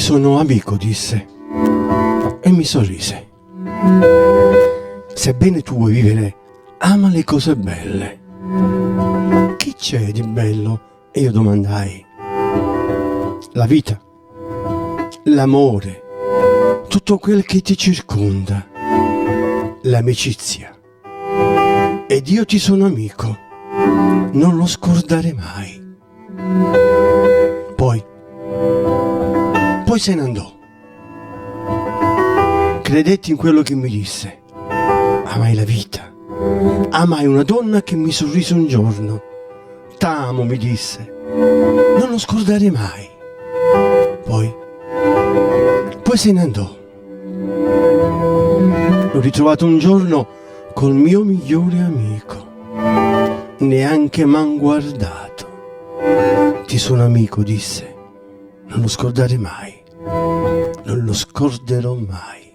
sono amico, disse. E mi sorrise. Sebbene tu vuoi vivere, ama le cose belle. Che c'è di bello? E io domandai. La vita, l'amore, tutto quel che ti circonda, l'amicizia. Ed io ti sono amico, non lo scordare mai. Poi, poi se ne andò. Credetti in quello che mi disse. Amai la vita. Amai una donna che mi sorrise un giorno. T'amo, mi disse. Non lo scordare mai. Poi, poi se ne andò. L'ho ritrovato un giorno col mio migliore amico. Neanche m'han guardato. Ti sono amico, disse. Non lo scordare mai. Non lo scorderò mai.